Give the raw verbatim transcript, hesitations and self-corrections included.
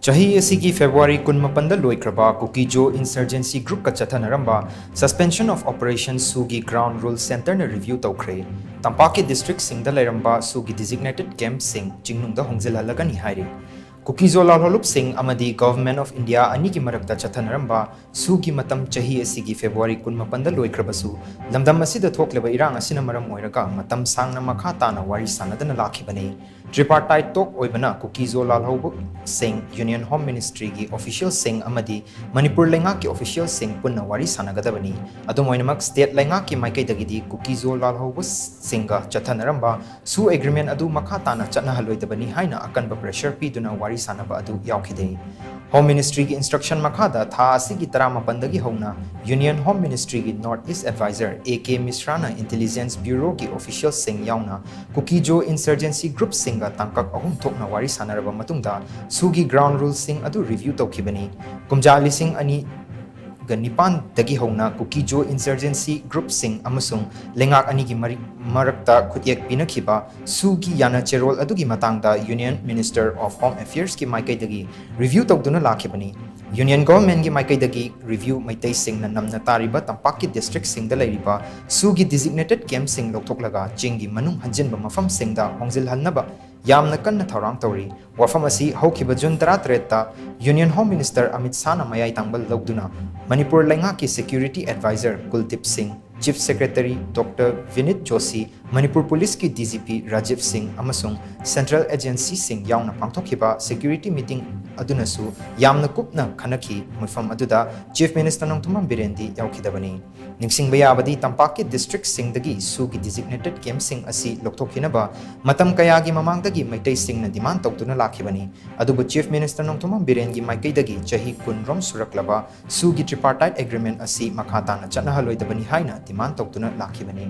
ꯆꯍꯤ ꯑꯁꯤꯒꯤ ꯐꯦꯕ꯭ꯔꯨꯋꯥꯔꯤ ꯀꯨꯟꯃꯥꯄꯟꯗ ꯂꯣꯏꯈ꯭ꯔꯕ ꯀꯨꯀꯤꯖꯣ insurgency groupꯀ ꯆꯠꯊꯅꯔꯝꯕ suspension of operation SoO ꯒꯤ ground rule centreꯅ review ꯇꯧꯈ꯭ꯔꯦ꯫ ꯇꯝꯄꯥꯛꯀꯤ districtꯁꯤꯡꯗ ꯂꯩꯔꯝꯕ SoO ꯒꯤ designated campꯁꯤꯡ ꯆꯤꯡꯅꯨꯡꯗ ꯍꯣꯡꯖꯤꯜꯍꯜꯂꯒꯅꯤ ꯍꯥꯏꯔꯤ꯫ ꯀꯨꯀꯤꯖꯣ ꯂꯥꯜꯍꯧꯂꯨꯞꯁꯤꯡ ꯑꯃꯗꯤ Government of India ꯑꯅꯤꯒꯤ ꯃꯔꯛꯇ ꯆꯠꯊꯅꯔꯝꯕ SoO ꯒꯤ ꯃꯇꯝ ꯆꯍꯤ ꯑꯁꯤꯒꯤ ꯐꯦꯕ꯭ꯔꯨꯋꯥꯔꯤ ꯀꯨꯟꯃꯥꯄꯟꯗ ꯂꯣꯏꯈ꯭ꯔꯕꯁꯨ, ꯂꯝꯗꯝ ꯑꯁꯤꯗ ꯊꯣꯛꯂꯤꯕ ꯏꯔꯥꯡ ꯑꯁꯤꯅ ꯃꯔꯝ ꯑꯣꯏꯔꯒ ꯃꯇꯝ ꯁꯥꯡꯅ ꯃꯈꯥ ꯇꯥꯅ ꯋꯥꯔꯤ ꯁꯥꯟꯅꯗꯅ ꯂꯥꯛꯈꯤꯕꯅꯤ꯫ Tripartite talk ꯑꯣꯏꯕꯅ ꯀꯨꯀꯤꯖꯣ ꯂꯥꯜꯍꯧꯕꯁꯤꯡ Union Home Ministryꯒꯤ officialꯁꯤꯡ ꯑꯃꯗꯤ ꯃꯅꯤꯄꯨꯔ ꯂꯩꯉꯥꯛꯀꯤ officialꯁꯤꯡ ꯄꯨꯟꯅ ꯋꯥꯔꯤ ꯁꯥꯟꯅꯒꯗꯕꯅꯤ꯫ ꯑꯗꯨꯝ ꯑꯣꯏꯅꯃꯛ, state ꯂꯩꯉꯥꯛꯀꯤ ꯃꯥꯏꯀꯩꯗꯒꯤꯗꯤ ꯀꯨꯀꯤꯖꯣ ꯂꯥꯜꯍꯧꯕꯁꯤꯡꯒ ꯆꯠꯊꯅꯔꯝꯕ SoO agreement ꯑꯗꯨ ꯃꯈꯥ ꯇꯥꯅ ꯆꯠꯅꯍꯜꯂꯣꯏꯗꯕꯅꯤ ꯍꯥꯏꯅ ꯑꯀꯟꯕ pressure ꯄꯤꯗꯨꯅ ꯋꯥꯔꯤ ꯁꯥꯟꯅꯕ ꯑꯗꯨ ꯌꯥꯎꯈꯤꯗꯦ꯫ Home Ministryꯒꯤ instruction ꯃꯈꯥꯗ ꯊꯥ ꯑꯁꯤꯒꯤ ꯇꯔꯥꯃꯥꯄꯟꯗꯒꯤ ꯍꯧꯅ Union Home Ministryꯒꯤ North East Advisor A K Mishraꯅ Intelligence Bureauꯒꯤ officialꯁꯤꯡ ꯌꯥꯎꯅ ꯀꯨꯀꯤꯖꯣ insurgency groupꯁꯤꯡꯒ ꯇꯥꯡꯀꯛ ꯑꯍꯨꯝ ꯊꯣꯛꯅ ꯋꯥꯔꯤ ꯁꯥꯟꯅꯔꯕ ꯃꯇꯨꯡꯗ SoOꯒꯤ ground ruleꯁꯤꯡ ꯑꯗꯨ review ꯇꯧꯈꯤꯕꯅꯤ꯫ ꯀꯨꯝꯖꯥ ꯂꯤꯁꯤꯡ ꯑꯅꯤꯒ ꯅꯤꯄꯥꯟꯗꯒꯤ ꯍꯧꯅ ꯀꯨꯀꯤꯖꯣ insurgency groupꯁꯤꯡ ꯑꯃꯁꯨꯡ ꯂꯩꯉꯥꯛ ꯑꯅꯤꯒꯤ ꯃꯔꯤ-, ꯃꯔꯛꯇ ꯈꯨꯠꯌꯦꯛ ꯄꯤꯅꯈꯤꯕ SoOꯒꯤ ꯌꯥꯅ ꯆꯦꯔꯣꯜ ꯑꯗꯨꯒꯤ ꯃꯇꯥꯡꯗ Union Minister of Home Affairsꯀꯤ ꯃꯥꯏꯀꯩꯗꯒꯤ review ꯇꯧꯗꯨꯅ ꯂꯥꯛꯈꯤꯕꯅꯤ꯫ Union Governmentꯀꯤ ꯃꯥꯏꯀꯩꯗꯒꯤ review ꯃꯩꯇꯩꯁꯤꯡꯅ ꯅꯝꯅ ꯇꯥꯔꯤꯕ ꯇꯝꯄꯥꯛꯀꯤ districtꯁꯤꯡꯗ ꯂꯩꯔꯤꯕ SoOꯒꯤ designated campꯁꯤꯡ ꯂꯧꯊꯣꯛꯂꯒ ꯆꯤꯡꯒꯤ ꯃꯅꯨꯡ ꯍꯟꯖꯤꯟꯕ ꯃꯐꯝꯁꯤꯡꯗ ꯍꯣꯡꯖꯤꯜꯍꯟꯅꯕ ꯌꯥꯝꯅ ꯀꯟꯅ ꯊꯧꯔꯥꯡ ꯇꯧꯔꯤ꯫ ꯋꯥꯐꯝ ꯑꯁꯤ ꯍꯧꯈꯤꯕ June ꯇꯔꯥꯇꯔꯦꯠꯇ Union Home Minister Amit ꯁꯥꯍꯅ ꯃꯌꯥꯏ ꯇꯥꯡꯕ ꯂꯧꯗꯨꯅ ꯃꯅꯤꯄꯨꯔ ꯂꯩꯉꯥꯛꯀꯤ security advisor ꯀꯨꯜꯗꯤꯞ ꯁꯤꯡ, Chief Secretary Doctor Vinit Joshi, Manipur ꯄꯨꯂꯤꯁꯀꯤ D G P ꯔꯥꯖꯤꯕ ꯁꯤꯡ ꯑꯃꯁꯨꯡ central agencyꯁꯤꯡ ꯌꯥꯎꯅ ꯄꯥꯡꯊꯣꯛꯈꯤꯕ security meeting ꯑꯗꯨꯅꯁꯨ ꯌꯥꯝꯅ ꯀꯨꯞꯅ ꯈꯟꯅꯈꯤ꯫ ꯃꯤꯐꯝ ꯑꯗꯨꯗ Chief Minister ꯅꯣꯡꯊꯣꯝꯕꯝ ꯕꯤꯔꯦꯟꯗꯤ ꯌꯥꯎꯈꯤꯗꯕꯅꯤ꯫ ꯅꯤꯡꯁꯤꯡꯕ ꯌꯥꯕꯗꯤ, ꯇꯝꯄꯥꯛꯀꯤ districtꯁꯤꯡꯗꯒꯤ SoOꯒꯤ designated campꯁꯤꯡ ꯑꯁꯤ ꯂꯧꯊꯣꯛꯈꯤꯅꯕ ꯃꯇꯝ ꯀꯌꯥꯒꯤ ꯃꯃꯥꯡꯗꯒꯤ ꯃꯩꯇꯩꯁꯤꯡꯅ demand ꯇꯧꯗꯨꯅ ꯂꯥꯛꯈꯤꯕꯅꯤ꯫ ꯑꯗꯨꯕꯨ Chief Minister ꯅꯣꯡꯊꯣꯝꯕꯝ ꯕꯤꯔꯦꯟꯒꯤ ꯃꯥꯏꯀꯩꯗꯒꯤ ꯆꯍꯤ ꯀꯨꯟ ꯔꯣꯝ ꯁꯨꯔꯛꯂꯕ SoOꯒꯤ Tripartite Agreement ꯑꯁꯤ ꯃꯈꯥ ꯇꯥꯅ ꯆꯠꯅꯍꯜꯂꯣꯏꯗꯕꯅꯤ ꯍꯥꯏꯅ demand ꯇꯧꯗꯨꯅ ꯂꯥꯛꯈꯤꯕꯅꯤ꯫